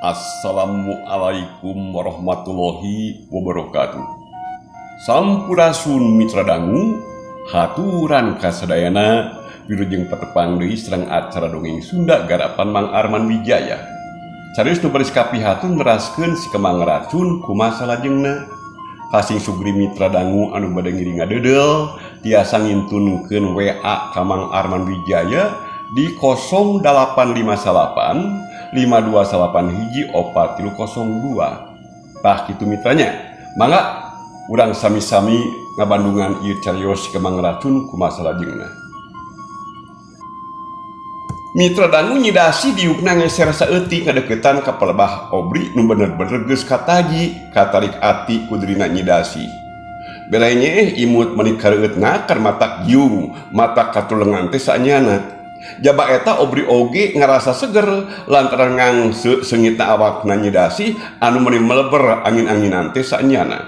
Assalamualaikum warahmatullahi wabarakatuh. Sampurasun, mitra dangu, haturan kasadayana, wilujeng patepang deui sareng acara Dongeng Sunda garapan Mang Arman Wijaya. Carios nu baris kapihatun neraskeun Si Kembang Racun kumaha salajengna. Kasing sugri mitra dangu anu bade ngiring ngadeudel tiasa ngintunkeun WA ka Mang Arman Wijaya di 0858 528 hiji 4302. Tah, kitu mitranya, mangga urang sami-sami ngabandungan ieu carios Si Kembang Racun kumaha salajengna. Mitra dangu, Nyi Dasi diukna ngeser saeutik ngadeukeutan ka palebah Obri nu bener-bener geus kataji katarik ati ku dirina Nyi Dasi. Belenya imut meni kareueut nakar, matak giung matak katulengan teh saenyana. Jaba eta Obri oge ngarasa seger lantaran ngangse seungitna awakna Nyi Dasi anu meni meleber angin-anginan teh saenyana.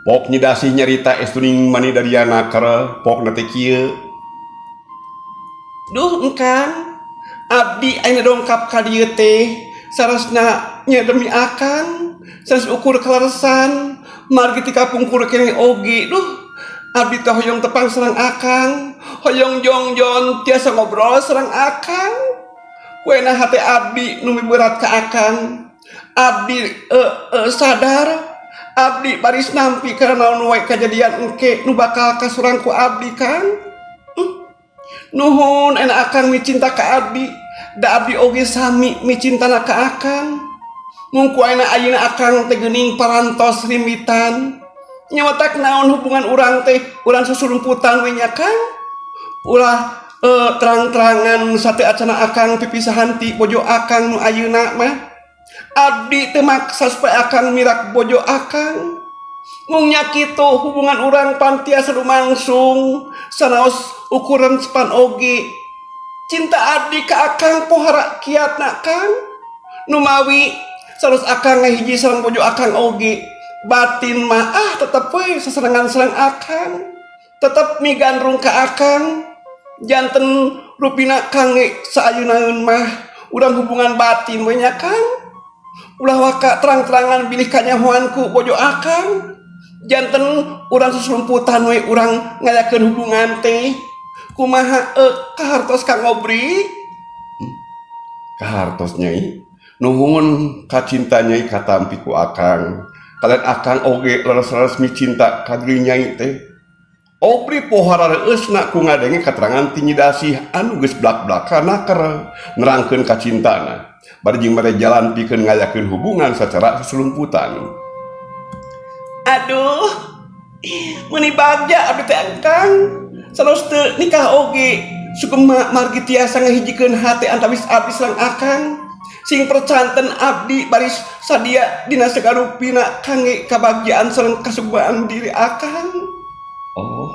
Pok Nyi Dasi nyarita estuning mani daria nakar pokna teh kieu. Duh engkang, abdi ayeuna dongkap ka dieu teh sarasna nya demi akang, sanes ukur kaleresan, margi ti kapungkur keneh oge. Duh, abdi teh hoyong tepang sareng akang, hoyong jongjon tiasa ngobrol sareng akang. Kuena hate abdi nu miberat ka akang. Abdi sadar abdi baris nampi karena naon wae kajadian engke nu bakal kasurang ku abdi, Kang. Nuhun enak akang micinta ka abdi, da abdi oge sami micintana ka akang. Mung ku ayeuna ayeuna akang teh geuning parantos rimbitan. Nya matak naon hubungan urang teh urang susurumputan we nya, Kang. Ulah terang-terangan sate acana akang pipisahan ti bojo akang nu ayeuna mah. Abdi teu maksa supaya akang mirak bojo akang. Mung nya kitu, hubungan urang pan tiasa lumangsung sanaos ukuran sepan oge. Cinta abdi ka akang pohara kiatna, Kang. Numawi sanaos akang ngahiji sareng bojo akang oge, batin mah ah tetep we sasarengan sareng akang. Tetep migandrung ka akang. Janten rupina kangge saayunaeun mah urang hubungan batin we nya, Kang. Ulah waka terang-terangan bilih kanyahoan ku bojo akang. Janten urang susurumputan we urang ngayakeun hubungan teh. Kumaha kahartos, Kang Obri? Kahartos, Nyai. Nuhun kacinta Nyai katampi ku akang. Kalian akang oge leres-leres micinta ka diri Nyai teh. Obri pohara reueusna ku ngadenge katerangan ti Nyi Dasih anu geus blak-blakan naker nerangkeun kacintana. Bari jeung mere jalan pikeun ngayakeun hubungan sacara susulumputan. Aduh, meuni bagja abdi teh, Kang. Sanaos teu nikah oge, sugema margi tiasa ngahijikeun hate antawis abdi sareng akang. Sing percanten abdi baris sadia dina sagarupina kangge kabagjaan sareng kasugbaan diri akang. Oh,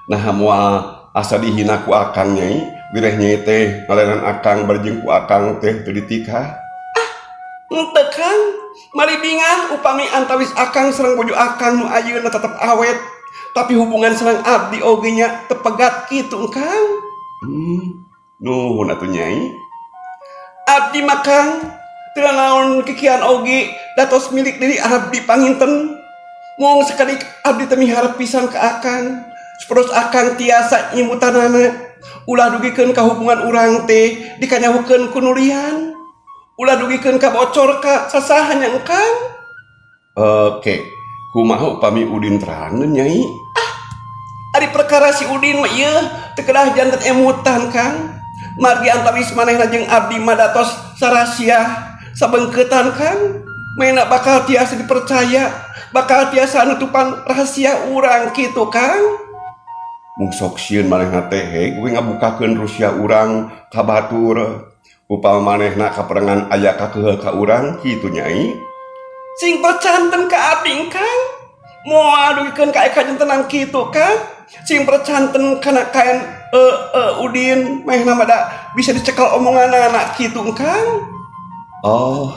nah moal asa dihina ku akang, Nyai, bireh Nyai teh ngalenan akang bari jeung ku akang teh teu ditikah? Henteu, Kang, mali bingah upami antawis akang sareng bojo akang nu ayeuna tetep awet. Tapi hubungan sareng abdi oge nya tepegat kitu, Kang. Nuhun atuh, Nyai. Abdi mah, Kang, teu naon kikian oge datos milik diri abdi panginten. Mung sakedik abdi teh miharep pisan ka akang supados akang tiasa nyimutanana ulah dugikeun ka hubungan urang teh dikanyahokeun ku nu lian. Ulah dugikeun ka bocor ka sasaha nya, Kang. Oke, kumaha upami Udin terangeun, Nyai? Ari perkara si Udin mah ieu teu kedah janten emutan, Kang. Margi antawis manehna jeung abdi mah datos sarasia sabengkeutan, Kang. Mena bakal tiasa dipercaya, bakal tiasa nutupan rahasia urang kitu, Kang. Mung sok sieun manehna teh he, gue ngabukakeun rahasia urang ka batur. Upama manehna kaperengan aya kakeuheul ka urang kitu, Nyai. Sing percanten ka abdi, Kang. Moal dugikeun ka eka jantenan kitu, Kang. Sing percanten kana kaen Udin manehna mah da bisa dicekal omonganana kitu, Kang. Oh,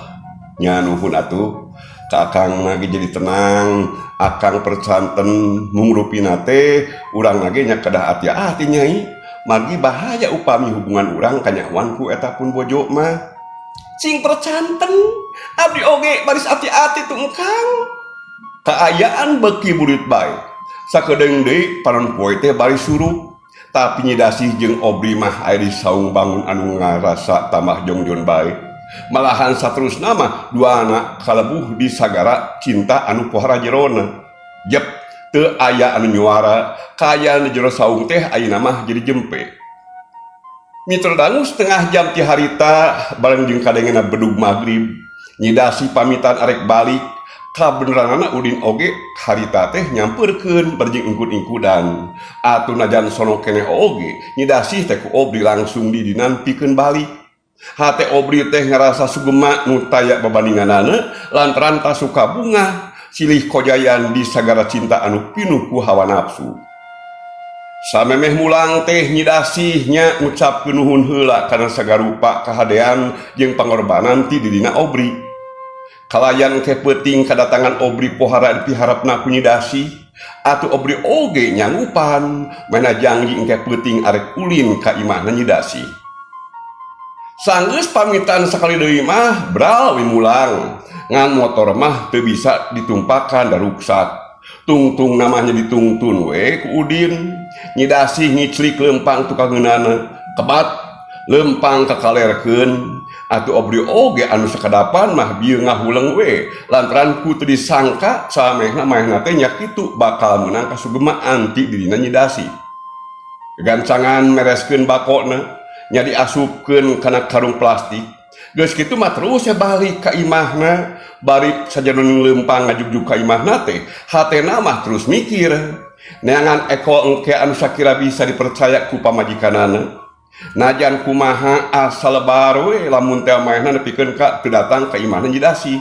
nya nuhun atuh. Ka akang lagi jadi tenang, akang percanten mung rupina teh urang lagi nya kedah ati-ati, Nyai. Margi bahaya upami hubungan urang kanyahoan ku eta pun bojo mah. Cing percanten. Abdi oge baris ati-ati tuh engkang. Kaayaan beuki burit bae. Sakedeung deui panon poe teh bari surup. Tapi Nyi Dasih jeung Obri mah aya di saung bangun anu ngarasa tambah jongjon bae. Malahan saterusna mah duana kalebuh di sagara cinta anu pohara jerona. Jep, teu aya anu nyuara, kaayaan di jero saung teh ayeuna mah jadi jempe. Mitra dangu setengah jam ti harita bareng jeung kadengena bedug magrib. Nyi Dasih pamitan arek balik. Kabeneranana Udin oge harita teh nyamperkeun bari jeung ingkud-ingkudan. Atuh najan sono keneh oge, Nyi Dasih teh ku Obri langsung didinan pikeun balik. Hate Obri teh ngarasa sugema nu taya babandinganana lantaran tasuka bungah silih kojayan di sagara cinta anu pinuh ku hawa nafsu. Samemeh mulang teh Nyi Dasih nya ngucapkeun nuhun heula kana sagarupa kahadean jeung pangorbanan ti dirina Obri. Kalayan ke peuting kadatangan Obri pohara dipiharapna ku Nyi Dasih, atuh Obri oge nyanggupan mena janji engke peuting arek ulin ka imahna Nyi Dasih. Sanggeus pamitan sakali deui mah bral we mulang. Ngan motor mah teu bisa ditumpakan da ruksak. Tungtung namanya ditungtun we ku Udin. Nyi Dasih ngiclik lempang tukangeunana. Kebat lempang kakalerkeun. Atuh Obri oge anu sakadapan mah bieu ngahuleng we lantaran ku teu disangka samehna maehna teh nya kitu bakal meunang kasugemaan ti dirina Nyi Dasih. Gagancangan mereskeun bakona nya diasupkeun kana karung plastik. Geus kitu mah terus ya balik ka imahna, bari sajaroning leumpang ngajugjug ka imahna teh hatena mah terus mikir neangan ekol engke anu sakira bisa dipercaya ku pamajikanana. Najan kumaha asal lebar we lamun teh maehna nepikeun ka teu datang ka imahna Nyi Dasih.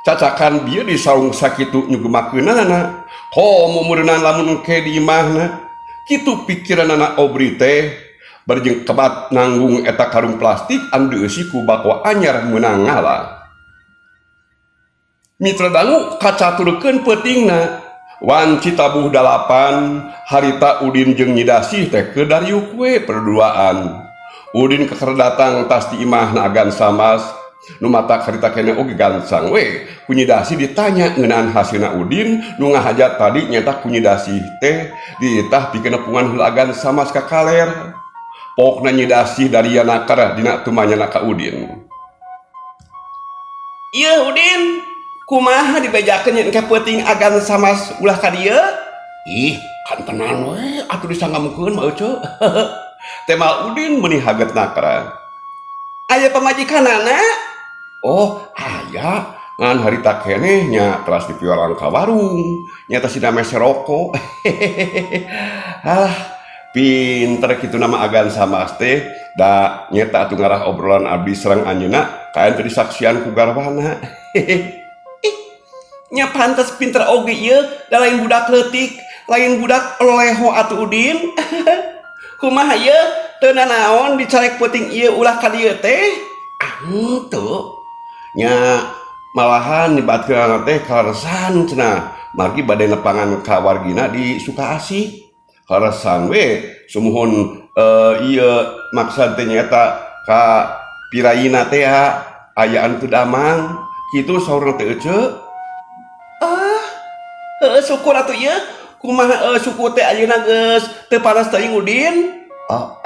Cacakan bieu di saung sakitu nyugemakeunana. Komo meureunan lamun engke di imahna. Kitu pikiranana Obri teh bari jeung kebat nanggung eta karung plastik anu dieusi ku bako anyar meunang ngala. Mitra dangu kacaturkeun peutingna. Wanci tabuh 8, harita Udin jeung Nyi Dasih teh keur dariuk we perduaan. Udin keker datang tas di imahna agan samas, nu mata harita keneh oge gancang we. Ku Nyi Dasih ditanya ngeunaan hasilna Udin, nu ngahajat tadi nyata ku Nyi Dasih teh dititah pikeun nepungan heula agan samas ka kaler. Pokna Nyi Dasih daria nakar dina tumanyana ka Udin. Ieu Udin, kumaha dibejakeun yen engke peuting agan samas ulah ka dieu? Ih, kan tenan we atuh disanggamkeun mah euceu. Temal Udin meuni haget nakra. Aya pamajikanana? Oh, aya. Ngan harita keneh nya teras dipiwarang ka warung. Nyata sina meser rokok. Alah, pinter kitu nama agan samas teh. Da nyeta atuh ngarah obrolan abdi sareng anjeunna kaen teu disaksian ku garwana. Nya pantes pinter oge ieu, da lain budak leutik, lain budak loleho atuh Udin. Kumaha ieu teu nanaon dicarek peuting ieu ulah ka dieu teh? Henteu. Nya malahan dibatkeunana teh kaleresan cenah. Margi bade nepangan ka wargina di Sukaasih. Kaleresan we sumuhun ieu maksad teh nyaeta ka piraina teh ayaan teu damang. Kitu saurna teh eceu. Ah, heueuh syukur atuh ieu. Kumaha suku teh ayeuna geus teu panas teuing Udin? Oh,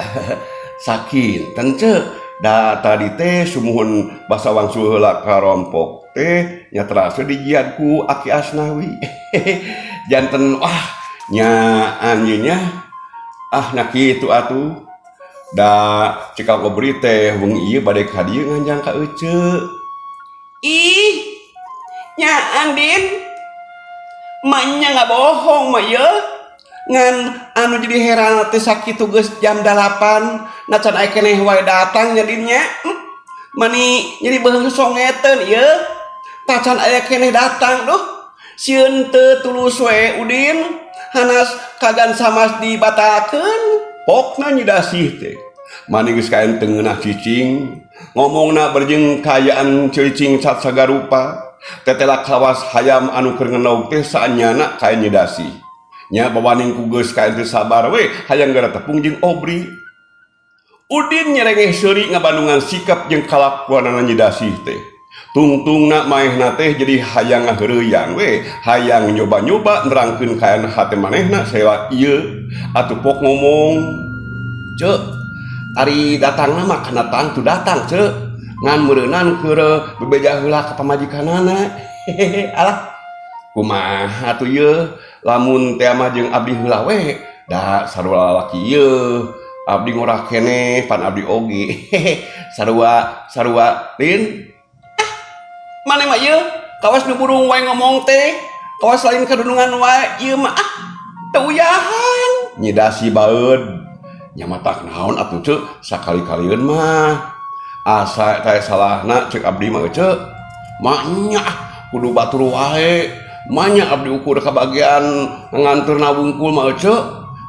sakinten ceu. Da tadi teh sumuhun basa wangsul heula ka rompok teh nya terasa dijiad ku Aki Asnawi. Janten wah nya anjeunnya ah nya kitu atuh. Da cikal Obri teh wengi ieu bade ka dieu nganjang ka eceu. Ih, nya Andin. Maknya nggak bohong mah ieu. Ngan anu jadi heran teh sakitu geus jam 8 na can aya keneh wae datang nya Din nya. Mani jadi beuheung songeteun ieu. Tacan aya keneh datang duh. Sieun teu tulus we Udin. Hanas kagan samas dibatalkeun. Pokna Nyi Dasih teh. Mani geus kaen teu ngeunah cicing. Ngomongna berjeng kaayaan cicing cat sagarupa. Tetela kawas hayam anu keur ngenog teh saanyana kaen Nyi Dasih. Nya bawaning ku geus kaen teu sabar we hayang gara tepung jeung Obri. Udin nyerengeh seuri ngabandungan sikap jeung kalakuanana Nyi Dasih teh. Tungtungna maehna teh jadi hayang ngaheureuyan we, hayang nyoba-nyoba nerangkeun kaayaan hate manehna saela ieu atuh pok ngomong. Ceu, ari datangna mah kana tangtu datang, Ceu. Ngan meureunan keur bebeja heula ka pamajikanana. Hehehe, alah. Kumaha atuh ieu lamun teh mah jeung abdi heula we, da sarua lalaki ieu. Abdi ngora keneh pan abdi oge. Hehehe, sarua sarua lin. Ah, maneh mah ieu kawas nu burung wae ngomong teh, kawas lain kadunungan wae ieu mah ah teu uyahan. Nyi Dasih baeud. Nya matak naon atuh Ceu sakali-kalieun mah. Asa teh salahna ceuk abdi mah Ceu. Manya ah kudu batur wae. Manya abdi ukur kabagian nganteurna wungkul mah Ceu.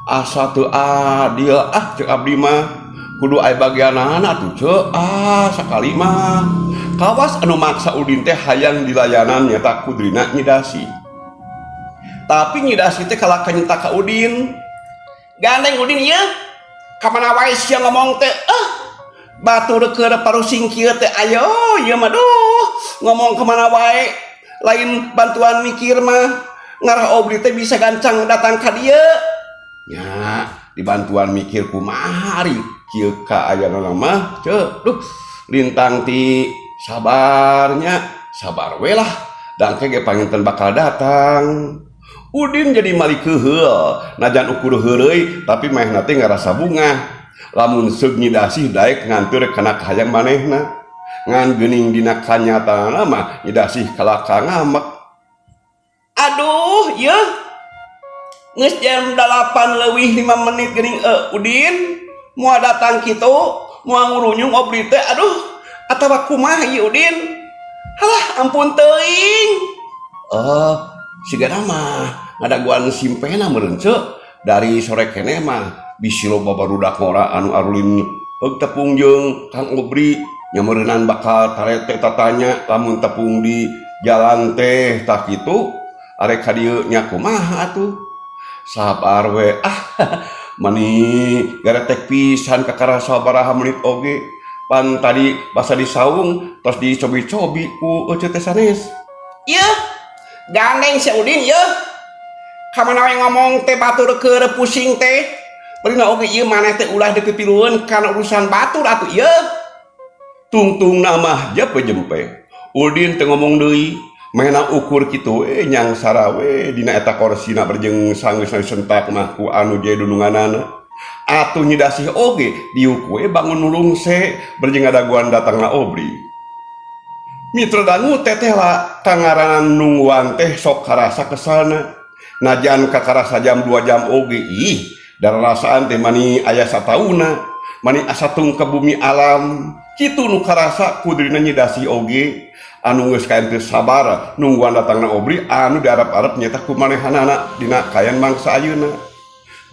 Asa teu adil ah ceuk abdi mah. Kudu aya bagianana atuh Ceu. Ah sakali mah. Kawas anu maksa Udin teh hayang dilayanan nyata kudrina Nyi Dasih. Tapi Nyi Dasih teh kalah nyentak ka Udin. Gandeng Udin ieu. Kamana wae sia ngomong teh? Ah, batur keur parusing kieu teh ayo ieu mah duh ngomong kemana wae lain bantuan mikir mah ngarah Obri teh bisa gancang datang ka dieu. Nya dibantuan mikir kumaha ari kieu kaayana mah Ceu. Duh lintang ti sabarnya sabar we lah dangke ge panginten bakal datang. Udin jadi mali keuheul najan ukur heureuy tapi manehna teh ngarasa bungah lamun seug Nyi Dasih daek nganteur kana kahayang manehna. Ngan geuning dina kanyataanna mah Nyi Dasih kalaka ngamek. Aduh yeuh geus jam 8 leuwih 5 menit geuning Udin moal datang kitu moal ngurunyung Obri teh aduh atawa kumaha ieu Udin. Halah ampun teuing. Oh, sigana mah ngadaguan simpena meureun Ceu. Dari sore keneh mah bisi loba barudak ngora anu arulin heug tepung jeung Kang Obri nya meureunan bakal tarete tatanya lamun tepung di jalan teh tah kitu arek ka dieu nya kumaha atuh. Sabar we ah mani garetek pisan kakara sabaraha menit oge pan tadi basa disaung tos dicobi-cobi ku ece teh sanes. Ieu gandeng si Udin ieu. Kamana we ngomong teh batur keur pusing teh. Beureuna oge ieu maneh teh ulah dipipilueun kana urusan batur atuh ieu. Tungtungna mah jepe jempe. Udin teu ngomong deui. Mehna ukur kitu we nyangsara we dina eta korsina berjeng sanggeus disentak mah ku anu je dununganana. Atuh Nyi Dasih oge diuk we bangun nulungse berjeng ngadaguan datangna Obri. Mitra dangu tetela kangaranan nungguan teh sok karasa kesana. Najan kakarasa jam 2 jam oge ih darasaan teh mani aya satauna mani asa tung ke bumi alam kitu nu karasa kudrina Nyi Dasih oge anu geus kaen teu sabar nungguan datangna Obri anu diarep-arep nyata ku manehanana dina kayan mangsa ayeuna.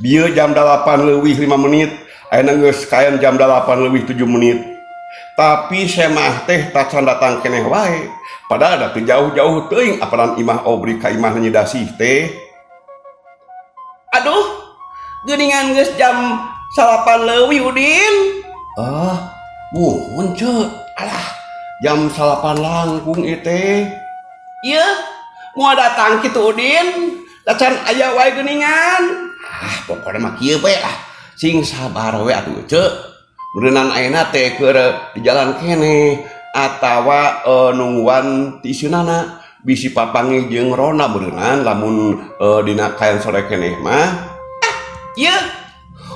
Bieu jam 8 leuwih 5 menit ayeuna geus kayan jam 8 leuwih 7 menit. Tapi semah teh tacan datang keneh wae. Padahal da teu jauh-jauh teuing apanan imah Obri ka imah Nyi Dasih teh. Aduh, geuningan geus jam 9 leuwih Udin. Ah, muhun Ceu. Alah, jam 9 langkung ieu teh. Ieu, moal datang kitu Udin. Tacan aya wae geuningan. Ah, pokona mah kieu we lah. Sing sabar we atuh Ceu. Meureunan ayeuna teh keur di jalan keneh atawa nungguan ti iseunana bisi papanggih jeung Rona meureunan lamun dina kayan sore keneh mah. Ah, ieu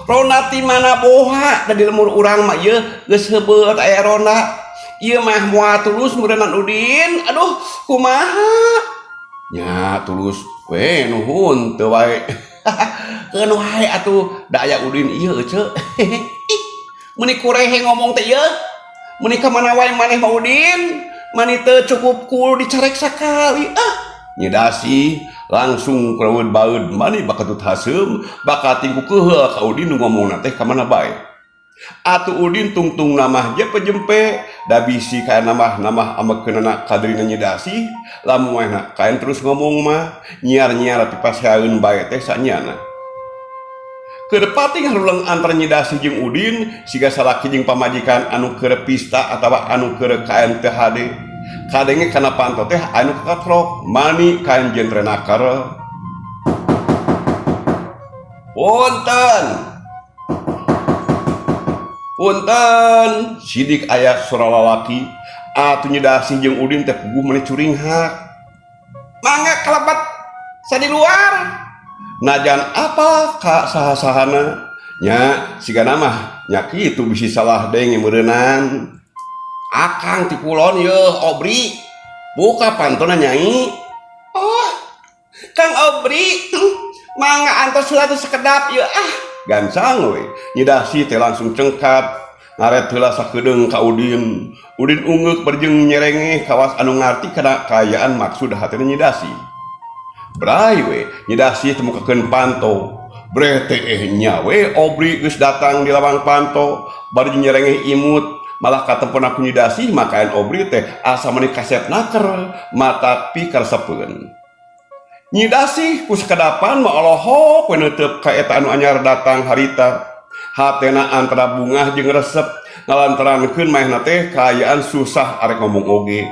Rona ti mana boha da di lemur urang mah ieu geus heubeut aya Rona. Ieu mah moal tulus meureunan Udin. Aduh, kumaha? Nya tulus we nuhun teu wae. Keun wae atuh da aya Udin ieu Ceu. Ih, meuni kurehe ngomong teh ieu. Meuni ka mana wae maneh mah Udin. Mani teu cukup ku dicarek sakali. Ah, Nyi Dasih langsung kureweud baeud mani bakatut haseum bakating ku keuheul ka Udin nu ngomongna teh ka mana bae. Atuh Udin tungtung namah jempe-jempe da bisi kayan namah-namah amekeunana kadrina Nyi Dasih lamun manehna kayan terus ngomong mah nyiar-nyiar pipaseaeun bae teh sanyana. Keur pating haruleng antara Nyi Dasih jeung Udin siga salaki jeung pamajikan anu keur pista atawa anu keur kaen teu hade. Kadenge kana panto teh anu kakatrok mani kaen jentre nakar. Punten. Punten, sidik aya suara lalaki. Atuh Nyi Dasih jeung Udin teh puguh meni curinghak. Mangga kalebet sa di luar. Najan apa ka saha-sahana nya sigana mah nya kitu bisi salah denge meureunnan. Akang ti kulon yeuh Obri. Buka pantona Nyai. Oh, Kang Obri, mangga antos heula teh sakedap yeuh ah. Gancang we. Nyi Dasih teh langsung cengkat ngaret heula sakedeung ka Udin. Udin ungeuk berjeng nyerengeh kawas anu ngarti kana kaayaan maksud hatena Nyi Dasih. Bray we, Nyi Dasih teh mukakeun panto. Breh teh nya we Obri geus datang di lawang panto bari nyerengeh imut. Malah katempona ku Nyi Dasih makaen Obri teh asa meuni kasep naker mata pikaresepeun. Nyi Dasih ku sakedapan mah olohok we neuteup ka eta anu anyar datang harita. Hatena antara bungah jeung resep ngalantarankeun maehna teh kaayaan susah arek ngomong oge.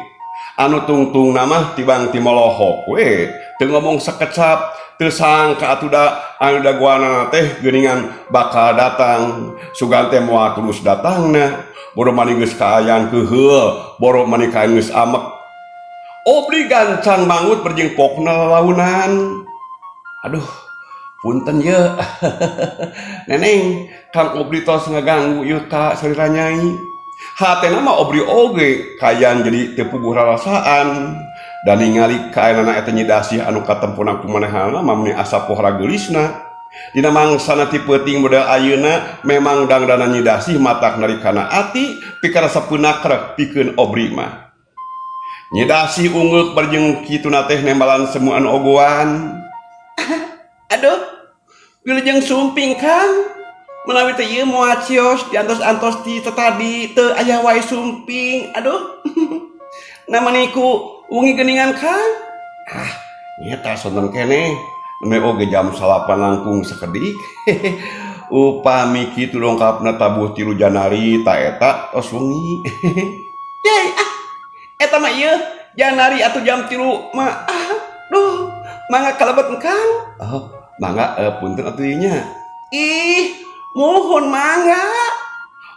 Anu tungtungna mah tibang timolohok we teu ngomong sakecap teu sangka atuh da anu dagoanana teh geuningan bakal datang. Sugan teh moal terus datangna. Boro mani geus kaayaan keuheul, boro mani kaayaan geus amek. Obri gancang mangut berjeng pokna lalaunan. Aduh, punten ye. Neneng, Kang Obri tos ngaganggu ieu ka salira Nyai. Hatena mah Obri oge kaayaan jadi teu puguh rarasaan. Dan ningali kaayana eta Nyi Dasih anu katempona ku manehna mah meuni asa pohara geulisna. Dina mangsana ti peuting model ayeuna memang dangdana Nyi Dasih matak narikana ati pikaresep nakrek pikeun Obri mah. Nyi Dasih ungeuk barjeng kituna teh nembalan semu anu ogoan. Aduh, wilujeng sumping Kang. Menawi teh ieu moal cios diantos-antos ti tadi teu aya wae sumping. Aduh. Namani ku wengi geuningan Kang. Ah, nyeta sonten keneh. Nembe oge jam 9 langkung sakedik. Upami kitu dongkapna tabuh 3 Janari ta eta tos wengi. Yey, ah. Eta mah ieu Janari atuh jam 3 mah. Ah, duh, mangga kalebet Kang. Oh, mangga punten atuh ieu nya. Ih, muhun mangga.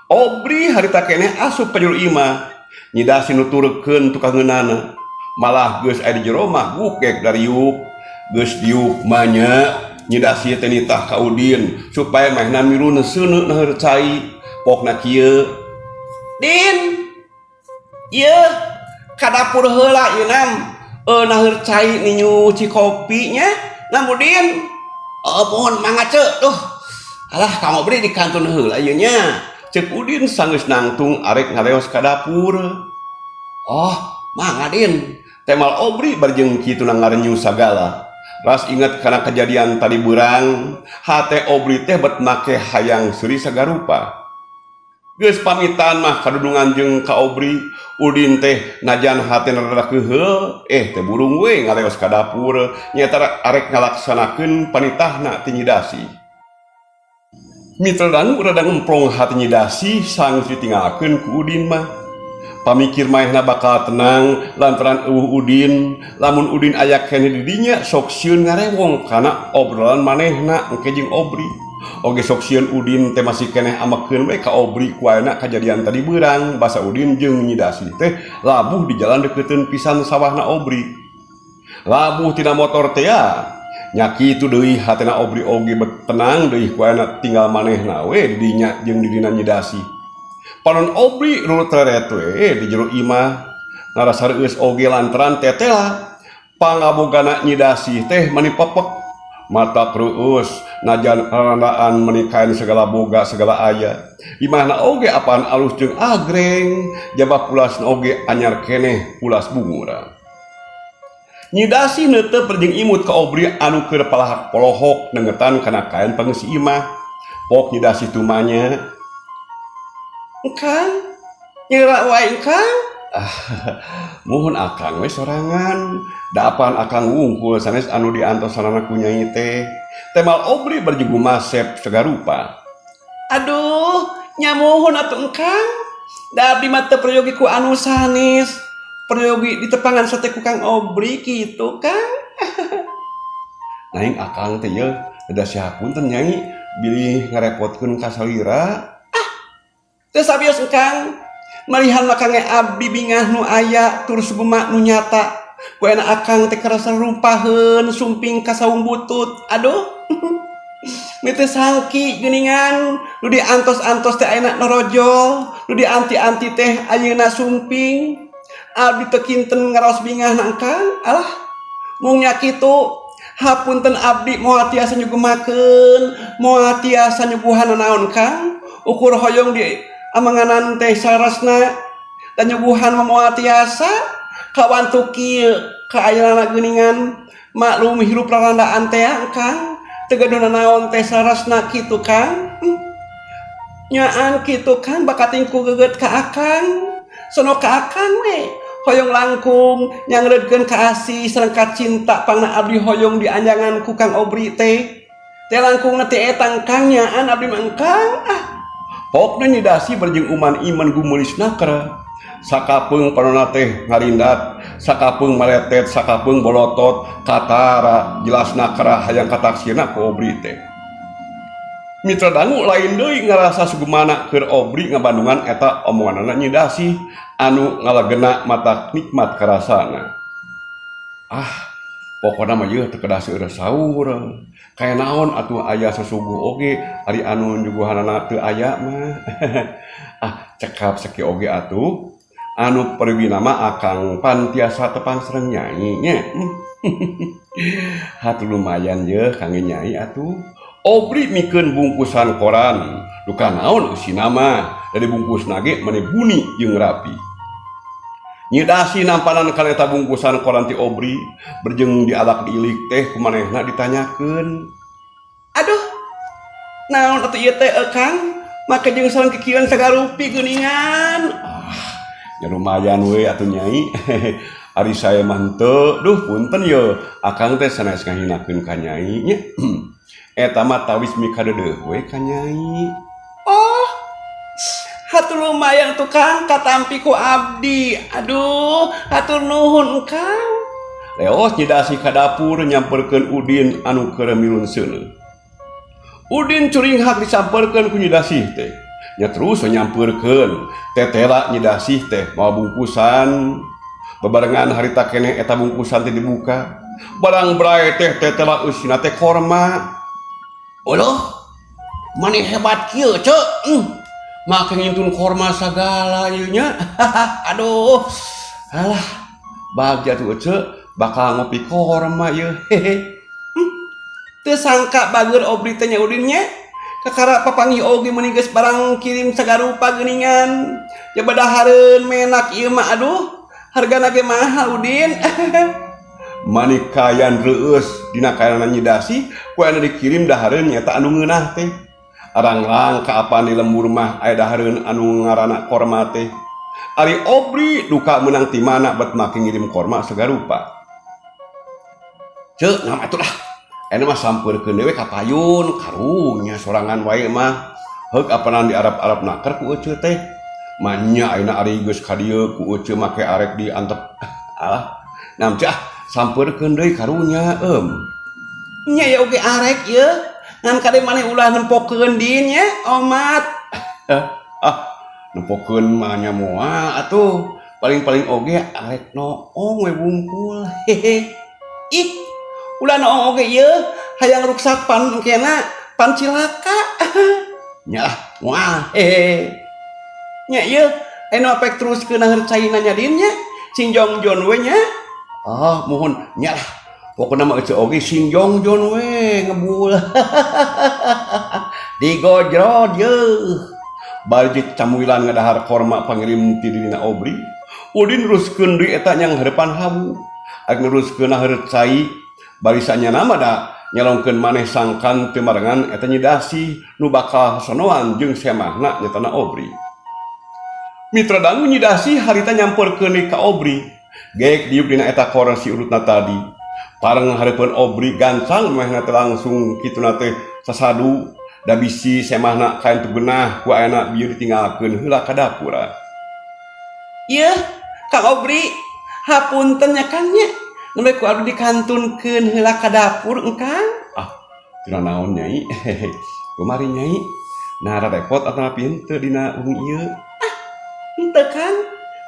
Obri harita keneh asup ka jero imah. Nyi Dasih nuturkeun tukang ngeunana. Malah geus aya di jero mah gukek dariuk. Geus diuk mah nya Nyi Dasih teh nitah ka Udin supaya maehna milu seuneu naheur cai. Pokna kieu. Din. Ieu ka dapur heula ieu nam. Naheur cai ninyuci kopi nya. Nam Udin. Oh, mohon mangga ceu. Duh. Alah Kang Obri di kantun heula ieu nya. Ceuk Udin sanggeus nangtung arek ngareos ka dapur. Oh, mangga Din. Temal Obri barjeng kitu ngarenyu sagala. Ras inget kana kejadian tadi beurang, hate Obri teh bet make hayang seuri sagarupa. Geus pamitan mah kadudungan jeung ka Obri, Udin teh najan hatena rada keuheul, teh burung we ngareos ka dapur, nyaeta arek ngalaksanakeun panitahna ti Nyi Dasih. Mitra dangu rada ngemplong hati Nyi Dasih sanggeus ditinggalkeun ku Udin mah. Pamikir maehna bakal tenang lantaran eueuh Udin, lamun Udin aya keneh di dinya sok sieun ngarewong kana obrolan manehna engke jeung Obri. Oge sok sieun Udin teh masih keneh amekeun we ka Obri ku ayeuna kajadian tadi beurang basa Udin jeung Nyi Dasih teh labuh di jalan deukeuteun pisan sawahna Obri. Labuh tina motor teh ya. Nya kitu deui hatena Obri oge bet tenang deui ku ayeuna tinggal manehna we di dinya jeung di dina Nyi Dasih. Panon Obri rurut reret we di jero imah ngarasa reueus oge lantaran tetela pangabogana Nyi Dasih teh mani pepek mata reueus najan rarandaan mani kain segala boga segala aya. Imahna oge apaan alus jeung agreng jabah pulasna oge anyar keneh pulas bungura. Nyi Dasih neuteup jeung imut ka Obri anu keur palahak polohok nengetan kana kain pangeusi imah. Pok Nyi Dasih tumanya. Kang, nyera wae Kang. Ah, muhun akang we sorangan. Da apan akang wungkul sanes anu diantosanana ku Nyai teh. Temal Obri bari jeung gumasep sagarupa. Aduh, nya muhun atuh engkang. Da abdi mah teu peryogi ku anu sanes. Peryogi ditepangan sate ku Kang Obri kitu, Kang. Naing akang teh yeuh da sihapunten Nyai bilih ngarepotkeun ka salira. Ah, teu sabios engkang. Malihan mah kangge abdi bingah nu aya tur sugema nu nyata. Ku ayeuna akang teh karasa rumpaheun sumping ka saung butut. Aduh. Mi teu sangki geuningan nu diantos-antos teh ayeuna norojol, nu dianti-anti teh ayeuna sumping. Abdi teu kinten ngaraos bingah na engkang. Alah, mung nya kitu. Hapunten abdi moal tiasa nyugemakeun, moal tiasa nyuguhan nanaon Kang. Ukur hoyong di amanganan teh sarasna dan nyuguhan mah moal tiasa. Kawantu kieu kaayanana geuningan maklum hirup rarandaan teh Kang. Teu gaduh nanaon teh sarasna kitu Kang. Nyaan kitu Kang bakating ku geget ka akang. Sono ka akang we. Hoyong langkung nyangreudkeun ka asih sareng ka cinta pangna abdi hoyong dianjangan ku Kang Obri teh. Teh langkungna teh eta Kang nyaan abdi mah engkang. Ah. Pokna Nyi Dasi bari jeung uman iman gumeulis naker. Sakapeung panonna teh ngarindat, sakapeung maletet, sakapeung bolotot, katara jelas nakara hayang kataksirna ku Obri teh. Mitra dangu lain deui ngarasa sugumana keur Obri ngabandungan eta omonganana Nyi Dasi anu ngalegena mata nikmat karasana. Ah, pokona mah yeuh teu kedah seueur saur. Kaya naon atuh aya susuguh oge ari anu nyuguhanana teu aya mah. Ah, cekap sakieu oge atuh. Anu perwina mah akang pan tiasa tepang sareng Nyai nya. Hatuh lumayan yeuh kangge Nyai atuh. Obri mikeun bungkusan koran. Duka naon eusina mah da dibungkusna ge mani buni jeung rapi. Nyi Dasi nampanan kana eta bungkusan koran ti Obri berjeng dialak diilik teh ku manehna ditanyakeun. Aduh, naon atuh ieu teh Kang? Make jeung sareng kikieuan sagarupi geuningan. Ah, nya lumayan we atuh Nyai. Ari saya mah henteu, duh punten ye. Akang teh sanes ngahinakeun ka Nyai nya. Eta mah tawis mikadeudeuh we ka Nyai. Oh, hatur lumayan tuh Kang katampi ku abdi. Aduh, hatur nuhun Kang. Leos Nyi Dasi ka dapur nyamperkeun Udin anu keur milun seuneu. Udin curinghak disamperkeun ku Nyi Dasi teh. Nya terus nyamperkeun. Tetela Nyi Dasi teh mawa bungkusan. Bebarengan harita keneh eta bungkusan teh dibuka. Barang bray teh tetela eusina teh korma. Oloh, maneh hebat kieu ceu. Make ngintun korma sagala ieu nya. Aduh. Alah, bagja tuh ceu bakal ngopi korma ieu. Hehe. Teu sangka bager Obri teh nya Udin nya. Kakara papanggih oge meuni geus barang kirim sagarupa geuningan. Jaba dahareun menak ieu mah aduh. Hargana ge mahal Udin. Mani kayan reueus dina kayanana Nyi Dasi ku anu dikirim dahareun nyaeta anu ngeunah teh. Arang-rang ka apan di lembur mah aya dahareun anu ngaranna korma teh. Ari Obri duka meunang ti mana bet make ngirim korma sagarupa. Ceu naon atuh lah. Ayeuna mah sampeurkeun deui ka payun karunya sorangan wae mah. Heuk apanan di Arab-Arab naker ku eceu teh. Manya ayeuna ari geus ka dieu ku eceu make arek diantep. Alah, naon ceu ah sampeurkeun deui karunya eum. Nya ya oge arek ieu. Ngan kade maneh ulah nempokeun din nya omat. Ah, nempokeun mah nya moal atuh. Paling-paling oge arek noong we bungkul. Hehe. Ih, ulah noong oge ieu hayang ruksak pan engkena pan cilaka. Nya lah, moal. Hehe. Nya ieu anu apek teruskeun naheur caina nya din nya. Sing jongjon we nya. Ah, muhun nya lah. Pokona mah eceu oge sing jongjon we ngebul. Digojrod yeuh. Bari camuilan ngadahar korma pangirim ti dirina Obri. Udin neruskeun deui eta nyang hareupan habu. Arek neruskeun naheur cai bari sanyana mah da nyalongkeun maneh sangkan teu marengan eta Nyi Dasi nu bakal sonoan jeung semahna nyatana Obri. Mitra dangu, Nyi Dasi harita nyamperkeun deui ka Obri. Gek diuk dina eta korsi urutna tadi. Pareng hareupeun Obri, gancang manehna teh langsung kituna teh sasadu da bisi semahna kain teu geunah ku ayana bieu ditinggalkeun heula ka dapur. Yeuh, Kang Obri, hapunten nya, Kang, nya. Nembe ku abdi dikantunkeun heula ka dapur engkang. Ah, teu naon, Nyai. Kumari, Nyai? Nah, repot atanapi henteu dina wengi ieu? Henteu, Kang,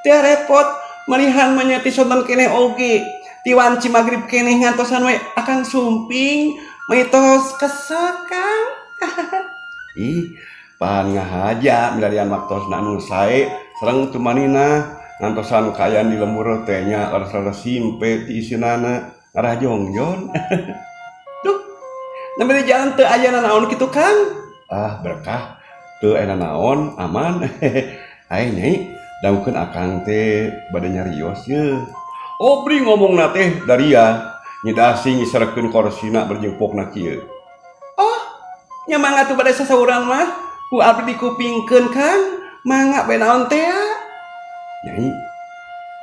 teu repot, malihan mah nya ti sonten keneh oge. Ti wanci magrib keneh ngantosan we akang sumping, meni tos kesel, Kang. Ih, pan ngahaja milarian waktosna anu sae sareng tumanina ngantosan kaayaan di lembur teh nya leres-leres simpe ti isinana ngarah jongjon. Duh, nembe di jalan teu aya nanaon kitu, Kang? Ah, berkah, teu aya naon, aman. Ai Nyai, dangukeun akang teh bade nyarios ye. Obri ngomongna teh daria, Nyi Dasi ngiserekeun korsina berjengpokna kieu. Oh, nya mangga tuh bade sasauran mah ku abdi dikupingkeun, Kang. Mangga bae, naon teh ya? Nyai,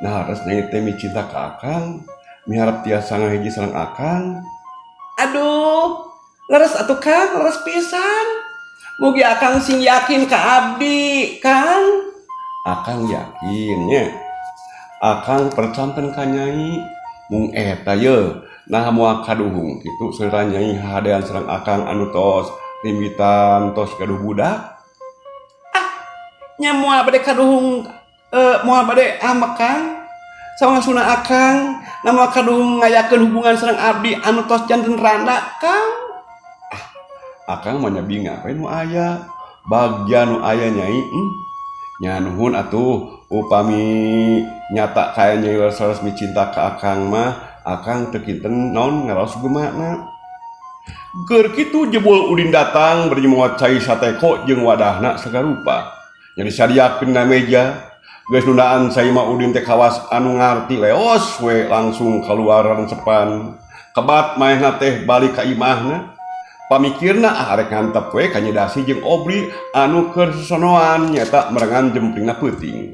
nah harus Nyai teh micinta ka akang, miharep tiasa ngahiji sareng akang. Aduh, leres atuh, Kang, leres pisan. Mugi akang sing yakin ka abdi, Kang. Akang yakin nya. Akang percanten ka Nyai, mung eta ye, nah moal kaduhung kitu selera Nyai hahadean sareng akang anu tos rimbitan, tos gaduh budak? Nya moal bade kaduhung, moal bade ambek, Kang. Sawangasuna akang na moal kaduhung ngayakeun hubungan sareng abdi anu tos janten randa, Kang. Akang mah nya bingah we nu aya. Bagja nu aya Nyai. Nya nuhun atuh upami nyata kaya Nyai leres micinta ka akang mah, akang teu kinten naon ngaraos gemakna. Keur kitu jebul Udin datang bari mawa cai sateko jeung wadahna sagarupa. Nya disadiakeun na meja. Geus nundaan cai mah Udin teh kawas anu ngarti, leos we langsung keluar rencepan. Kebat manehna teh balik ka imahna. Pamikirna ah arek ngantep we ka Nyi Dasi jeung Obri anu keur sosonoan nyaeta merengan jempringna peuting.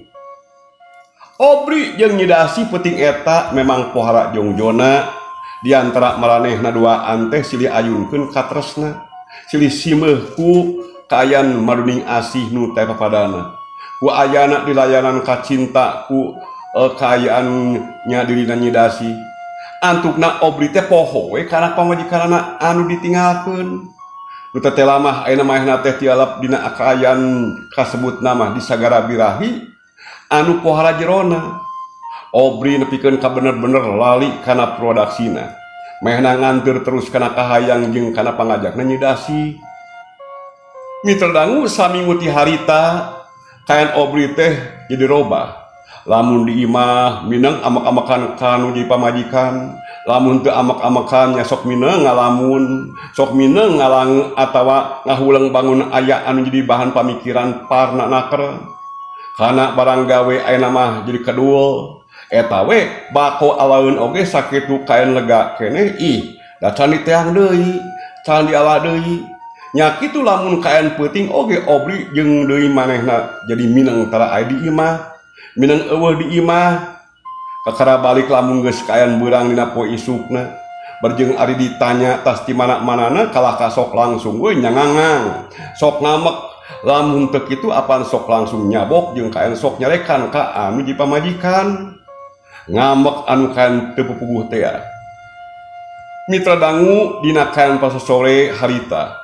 Obri jeung Nyi Dasi peuting eta memang pohara jongjona di antara maranehna duaan teh silih ayunkeun katresna. Silih simeuh ku kaayaan maduning asih nu teh papadana. Ku ayana dilayanan kacinta ku kaayaan nya dirina Nyi Dasi. Antukna Obri teh poho we kana pamajikanana anu ditinggalkeun. Nu teh mah ayeuna manehna teh tialap dina kaayaan kasebut nama di sagara birahi anu pohara jerona. Obri nepikeun ka bener-bener lali kana produksina. Manehna nganteur terus kana kahayang jeung kana pangajakna Nyi Dasi. Mitra dangu, saminggu ti harita kaayaan Obri teh jadi robah. Lamun di imah mineng amak-amakan kanu jadi pamajikan, lamun teu amak-amakan nya sok mineng ngalamun, sok mineng ngalang atawa ngahuleng bangun aya anu jadi bahan pamikiran parna naker. Kana barang gawe ayeuna mah jadi kedul. Eta we bako alaeun oge sakitu kaen lega keneh, ih da can diteang deui, can diala deui. Nya kitu lamun kaayaan peuting oge Obri jeung deui manehna jadi mineng tara aya di imah. Mineng eueuh di imah. Kakara balik lamun geus kaayaan beurang dina poe isukna. Berjeng ari ditanya tas di mana-manana kalah ka sok langsung we nyangangang. Sok ngamek, lamun teu kitu apan sok langsung nyabok jeung kaayaan sok nyarekan ka anu jadi pamajikan. Ngambek anu kaayaan teu pupuguh teh. Mitra dangu, dina kaayaan pasosore harita.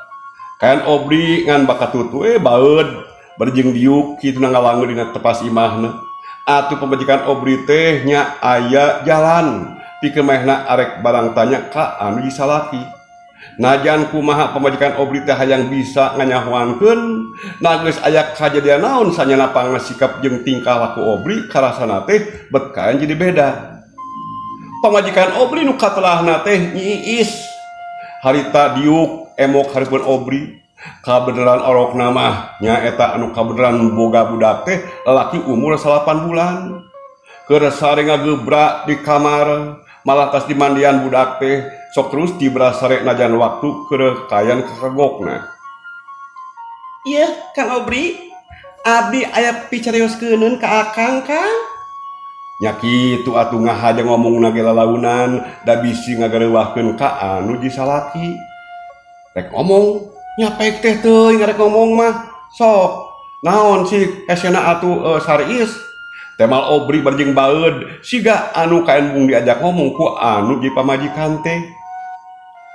Kaayaan Obri ngan bakatut we baeud berjeng diuk kitu ngalangeun dina tepas imahna. Atuh pamajikan Obri teh nya aya jalan pikeun manehna arek barang tanya ka anu salaki. Najan kumaha pamajikan Obri teh hayang bisa nganyahoankeun, na geus aya kajadian naon sanyana pangasikap jeung tingkah laku Obri karasana teh bet kaayaan jadi beda. Pamajikan Obri nu katelahna teh Nyi Iis harita diuk emok hareupeun Obri. Kabeneran orokna mah nyaeta anu kabeneran boga budak teh lalaki umur 9 bulan. Keur sare ngagebrak di kamar, malah tas dimandian budak teh sok terus tibra sare najan waktu keur kaayaan kakagokna. Iya, Kang Obri. Abdi aya picarioskeun ka Akang, Kang. Nya kitu atuh ngahaja ngomongna ge lalaunan da bisi ngagareuwahkeun ka anu jisalaki. Rek ngomong nya pek teh teuing rek ngomong mah. Sok naon sih hesena atuh Sariis. Temal Obri bari jeung baeud siga anu kaembung diajak ngomong ku anu di pamajikan teh.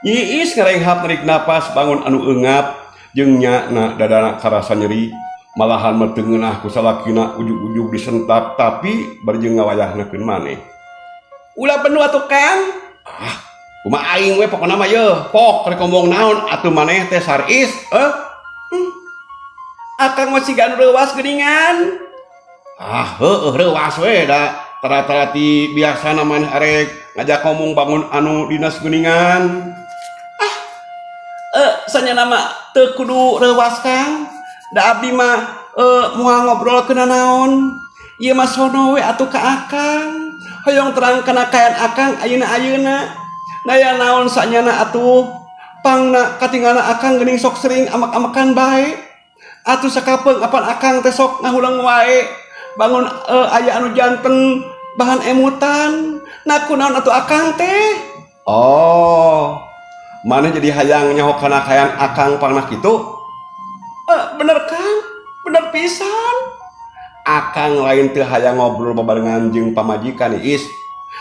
Iis ngarenghap narik napas bangun anu eungap jeung nyana dadana karasa nyeri. Malahan mah teu ngeunah ku salakina ujug-ujug disentak tapi bari jeung ngawayahnakeun maneh. Ulah penuh atuh, Kang. Ah, kumaha aing we pokona mah yeuh, pok rek ngomong naon atuh maneh teh Saris, eh? Akang mah siga anu reuwas geuningan. Ah, heueuh reuwas we da tara-tara ti biasana maneh arek ngajak ngomong bangun anu dinas geuningan. Ah, sanyana mah teu kudu reuwas, Kang. Da abdi mah moal ngobrol kana naon. Ieu mah sono we atuh ka Akang. Hoyong terang kana kaayaan Akang ayeuna-ayeuna. Naya naon sanyana atuh pangna katingalna Akang geuning sok sering amak-amakan bae. Atuh sakapeung apan Akang teh sok ngahuleng wae. Bangun aya anu janten bahan emutan. Nah kunaon atuh Akang teh? Oh, maneh jadi hayang nyaho kana kaayaan Akang pangna kitu? Bener Kang, bener pisan. Akang lain teu hayang ngobrol babarengan jeung pamajikan Iis.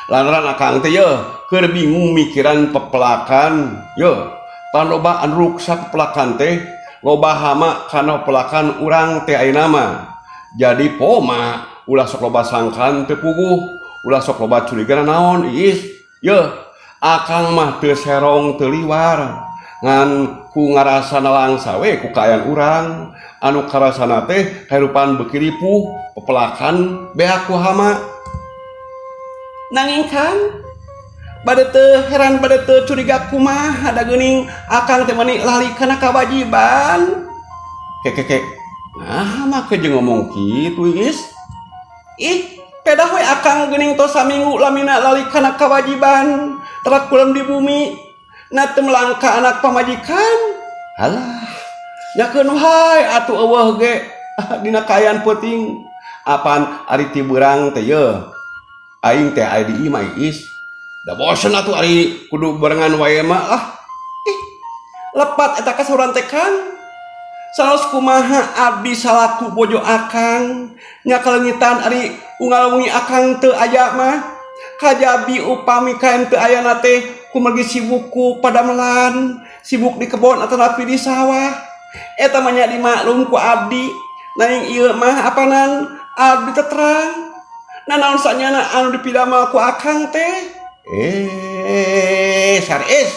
Lantaran Akang teh yeuh keur bingung mikiran pepelakan. Yeuh, pan loba anu ruksak pepelakan teh, loba hama kana pepelakan urang teh ayeuna mah. Jadi poma ulah sok loba sangkan teu puguh, ulah sok loba curiga naon Iis. Yeuh, Akang mah teu serong teu liwar. Ngan ku ngarasa nalangsa we ku kaayaan urang anu karasana teh kahirupan beuki ripuh pepelakan beak ku hama. Nanging Kang, bade teu heran bade teu curiga kumaha da geuning Akang teh meuni lali kana kawajiban. Ke ke ke. Nah, make jeung ngomong kitu Iis. Ih, pedah we Akang geuning tos saminggu lamina lali kana kawajiban, terak kulem di bumi. Na teu melangka anak pamajikan. Halah, nyakeun wae atuh eueuh ge dina kaayaan peuting. Apan ari ti beurang teh yeuh. Aing teh aya di imah Iis. Da bosen atuh ari kudu barengan wae mah lah. Ih, lepat eta kasauran teh Kang. Sanaos kumaha abdi salaku bojo Akang nya kaleungitan ari unggal wengi Akang teu aya mah. Kajabi upami kaen teu ayana teh kumargi sibuk ku padamelan, sibuk di kebon atanapi di sawah. Eta mah nya dimaklum ku abdi. Nanging ieu mah apanan abdi teu terang. Nanaon sanyana anu dipidamel ku Akang teh? Saris.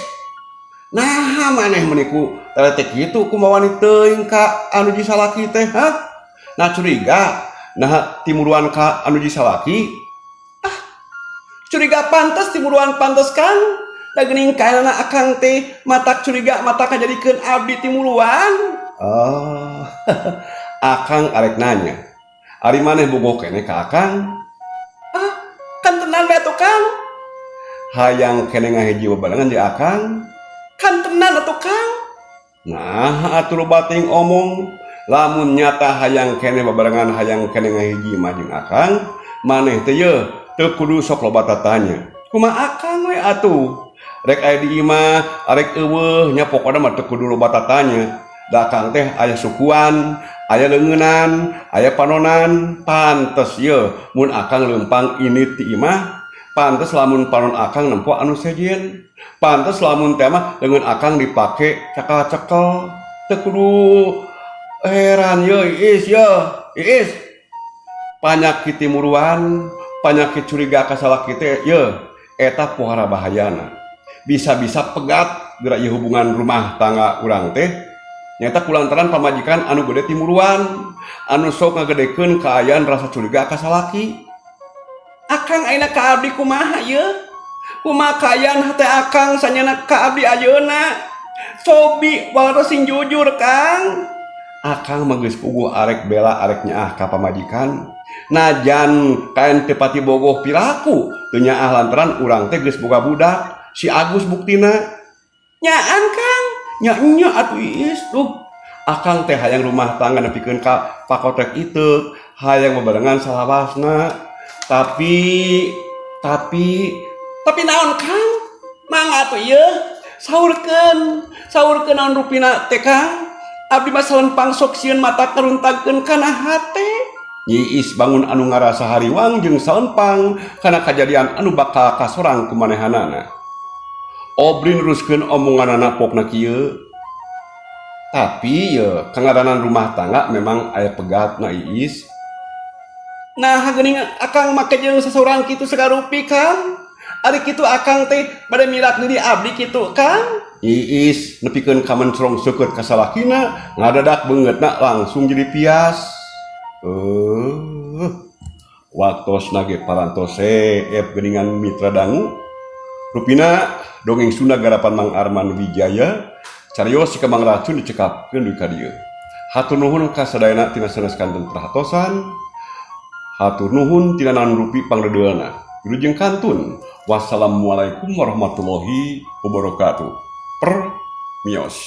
Nah, maneh meuni ku teh kitu kumaha wani teuing ka anu jisalaki teh, hah? Nah curiga, nah timuruan ka anu jisalaki. Ah, curiga pantes timuruan pantes Kang. Da geuning kaayana Akang teh matak curiga matak ngajadikeun abdi timuruan. Oh, Akang arek nanya. Ari maneh bogoh keneh ka Akang? Ah, kan tenan bae atuh Kang. Hayang keneh ngahiji babarengan jeung Akang? Kan tenan atuh Kang. Nah, atuh loba teuing omong. Lamun nyata hayang keneh babarengan hayang keneh ngahiji mah jeung Akang, maneh teh yeuh teu kudu sok loba tatanya. Kumaha Akang we atuh? Rek aya di imah, arek eueuh nya pokona mah teu kudu loba tatanya. Da Akang teh aya sukuan, aya leungeunnan, aya panonan, pantes yeuh mun Akang leumpang indit ti imah, pantes lamun panon Akang nempo anu sejen. Pantes lamun teh mah leungeun Akang dipake cakal-cekel. Teu kudu heran yeuh Iis yeuh, Iis. Panyakit timuruan, panyakit curiga ka salaki teh yeuh eta pohara bahayana. Bisa-bisa pegat geura ieu hubungan rumah tangga urang teh. Nyata kulantaran pamajikan anu gede timuruan, anu sok ngagedekeun kaayaan rasa curiga ka salaki. Akang ayeuna ka abdi kumaha yeuh? Kumaha kaayaan hate Akang sanyana ka abdi ayeuna? Cobi walau sing jujur Kang. Akang mah geus puguh arek bela arek nyaah ka pamajikan. Najan kaen teu pati bogoh piraku teu nyaah lantaran urang teh geus boga budak. Si Agus buktina. Nyaan Kang. Nya nya atuh Iis tuh. Akang teh hayang rumah tangga nepikeun ka pakotek itu, hayang bebarengan salawasna. Tapi tapi Tapi naon, Kang? Mangga atuh ieu. Saurkeun, saurkeun naon rupina teh, Kang? Abdi mah salempang sok sieun mata karuntagkeun kana hate. Nyi Iis bangun anu ngarasa hariwang jeung salempang kana kajadian anu bakal kasorang ku manehanana. Obri neruskeun omonganana pokna kieu. Tapi ye kangaranan rumah tangga memang aya pegatna, Iis. Nah, geuning akang make jeung sasaurang kitu sagarupi, Kang? Ari kitu akang teh bade mirak diri abdi kitu, Kang? Iis nepikeun ka mencrong seukeut ka salakina, ngadadak beungeutna langsung jadi pias. Waktosna ge parantos seep geuningan, mitra dangu. Rupina dongeng Sunda garapan Mang Arman Wijaya, carios Si Kembang Racun dicekapkeun di ka dieu. Hatur nuhun ka sadayana tina sanes kanten perhatosan. Hatur nuhun tina naon rupi pangdeudeulna. Wilujeng kantun. Wassalamualaikum warahmatullahi wabarakatuh. Per mios.